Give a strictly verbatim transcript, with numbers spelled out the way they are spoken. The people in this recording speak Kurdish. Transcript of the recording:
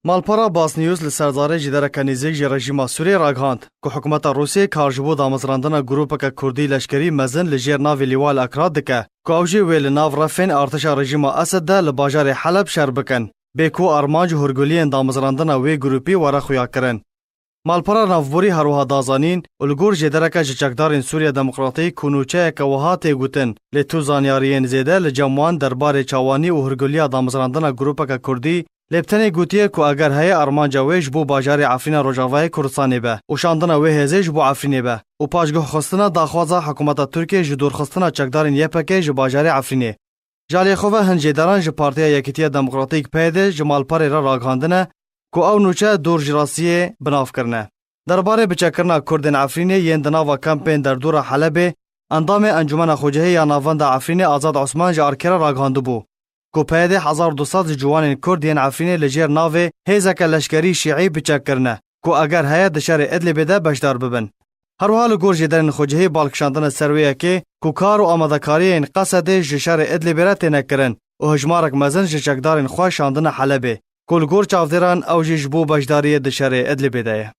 Malpera Basnews li ser zarê jêdereke nêzîk ji rejîma Sûriyê ragihand ku hikûmeta Rûsiyê kar ji bo damezrandina grûpeke kurdî leşkerî mezin li jêr navê Lîwa El Akra dike, ku ew jî wê li nav refên artişa rejîma Esed de li bajarê Heleb şer bikin, bê ku armanc û hûrguliyên damezrandina wê grûpî were xuyakirin. Malpera navborî herwiha da zanîn û li gor jêdereke ji çekdarên Sûriya Demokratîk ku nûçeyeke wiha tê gotin, lê tu zanyariyên zêde li cem wan derbarê çawanî û hûrguliya damezrandina grûpeke kurdî, lê bi tenê gotiye ku eger heye armanca wê ji bo bajarê Efrîna Rojavayê Kurdistanê be û şandina wê hêzê ji bo Efrînê be û paşguhxistina daxwaza hikûmeta Tirkiyê ji dûrxistina çekdarên Y P G ji bajarê Efrînê. Ji aliyê xwe ve hin jêderan ji Partiya Yekîtiya Demokratîk, P Y D, ji Malperê re ragihandine ku ew nûçe dûr ji rastiyê bi nav kirine. Derbarê biçekkirina Kurdên Efrînê yên di nava kampên derdora Helebê, endamê Encûmena Xwecihî ya Navenda Efrînê Azad Osman ji ARKê re ragihandibû ku P Y D hezar û du sed ji ciwanên Kurd yên Efrînê li jêr navê hêzeke leşkerî şîî biçek kirine ku eger heye di şerê Idlibê de beşdar bibin. Herwiha li gor jêderên xwecihî bal kişandine ser wê yekê ku kar û amadekariyên Qesedê ji şerê Idlibê re têne kirin û hejmarek mezin ji çekdarên xwe şandine Helebê, ku li gor çavdêran ew jî ji bo beşdariyê di şerê Idlibê de ye.